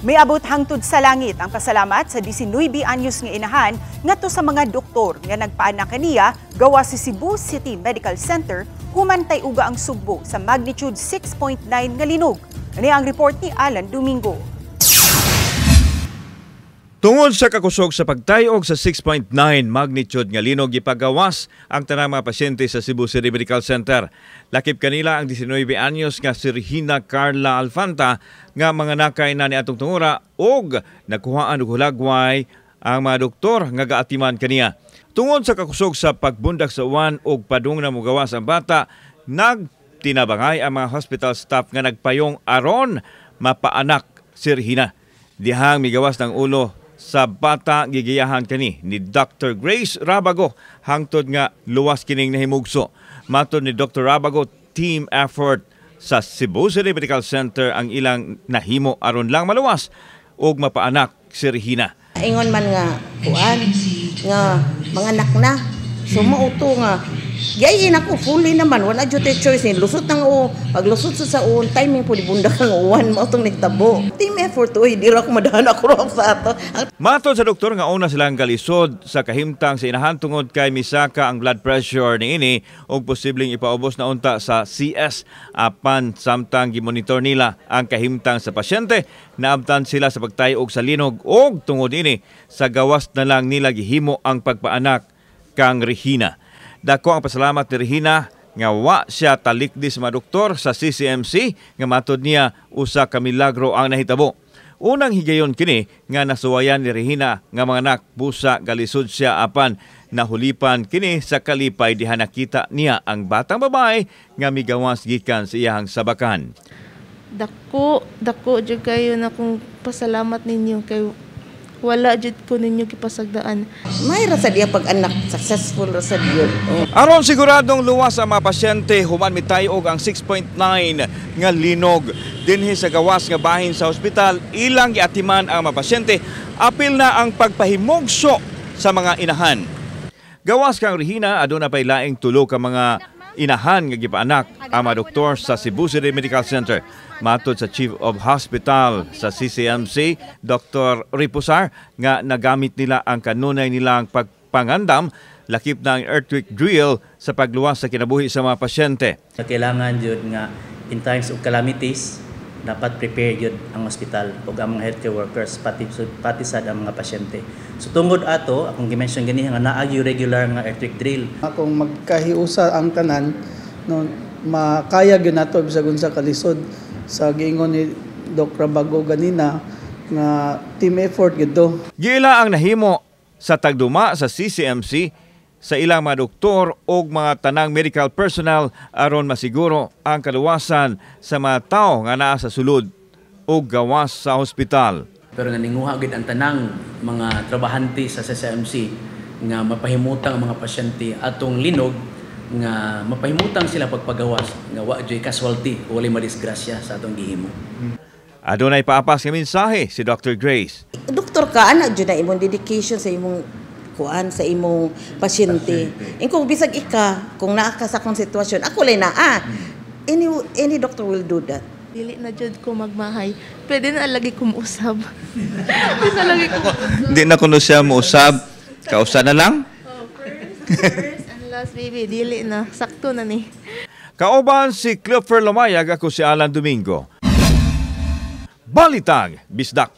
Miabot hangtod sa langit ang pasalamat sa 19 anyos nga inahan ngadto sa mga doktor nga nagpaanak kaniya gawas sa Cebu City Medical Center human tay-uga ang sugbo sa magnitude 6.9 nga linog. Ani ang report ni Alan Domingo. Tungod sa kakusog sa pagtayog sa 6.9 magnitude nga linog, gipagawas ang tanang mga pasyente sa Cebu City Medical Center. Lakip kanila ang 19 anyos nga si Regina Carla Alfanta nga mga nakay na ni atong tungura og nakuhaan og hulagway ang mga doktor nga gaatiman kaniya. Tungod sa kakusog sa pagbundak sa uwan og padung na mugawas ang bata, nagtinabangay ang mga hospital staff nga nagpayong aron mapaanak si Regina. Dihang migawas ng ulo sa bata, gigiyahan kani ni Dr. Grace Rabago hangtod nga luwas kining nahimugso. Matod ni Dr. Rabago, team effort sa Cebu City Medical Center ang ilang nahimo aron lang maluwas ug mapaanak si Regina. Ingon man nga kuan nga mga anak na. So mao to nga giyayin ako fully naman, wala jud choice ni lusot nang o paglusot sa uon timing po bundak ang uwan, mao tong nagtabo. Team effort oy, di ra ko madahan, ako ra sa ato. Matod sa doktor nga una silang galisod sa kahimtang sa inahan tungod kay misaka ang blood pressure niini ug posibleng ipaubos na unta sa CS, apan samtang gimonitor nila ang kahimtang sa pasyente, naabtan sila sa pagtayog sa linog ug tungod ini sa gawas na lang nila gihimo ang pagpaanak kang Regina. Dako ang pasalamat ni Regina nga wa siya talikdi sa mga doktor sa CCMC nga matod niya usa ka milagro ang nahitabo. Unang higayon kini nga nasuwayan ni Regina nga mga anak busa galisod siya, apan nahulipan kini sa kalipay diha nakita niya ang batang babae nga migawas gikan sa iyang sabakan. Dako, dako jud kayo na kung pasalamat ninyo kay wala jud ko ninyo gipasagdaan. May ra sa diya pag anak, successful ra sa diya. Oh. Aron siguradong luwas ang mga pasyente human mitayog ang 6.9 nga linog dinhi sa gawas nga bahin sa ospital, ilang giatiman ang mga pasyente, apil na ang pagpahimugso sa mga inahan. Gawas kang Regina, aduna pay laing tulo ka mga inahan nga gipaanak ang mga doktor sa Cebu City Medical Center. Matod sa Chief of Hospital sa CCMC, Dr. Ripusar, nga nagamit nila ang kanunay nilang pagpangandam, lakip na ang earthquake drill sa pagluwas sa kinabuhi sa mga pasyente. Kailangan jud nga in times of calamities, dapat prepare jud ang ospital ug ang mga healthcare workers, pati pati sad ang mga pasyente. So tungod ato, akong gi-mention ganiha nga naa regular nga earthquake drill. Kung magkahiusa ang tanan, no, makaya gyud nato bisag unsa kalisod. Sa giingon ni Doc Rabago ganina nga team effort gyud to. Giila ang nahimo sa tagduma sa CCMC sa ilang mga doktor o mga tanang medical personnel aron masiguro ang kaluwasan sa mga tao nga naa sa sulod o gawas sa ospital. Pero nga ninguha gid ang tanang mga trabahante sa CCMC nga mapahimutang ang mga pasyente atong linog, nga mapahimutang sila pagpagawas nga wa joy casualty o walay madisgrasya sa atong gihimo. Adunay paapas nga mensahe si Dr. Grace. Doktor ka, ana jud na imong dedication sa imong kuan, sa imong pasyente. Ingkong bisag ika kung naa ka sa akong sitwasyon, ako lay naa. Any doctor will do that. Dili na jud ko magmahay. Pwede na lagi ko muusab. Pwede na lagi ko. Hindi na kuno siya muusab. Kausa na lang. Oh, first and last, baby, dili na. Sakto na ni. Kauban si Clifford Lumayag, ako si Alan Domingo. Balitang Bisdak.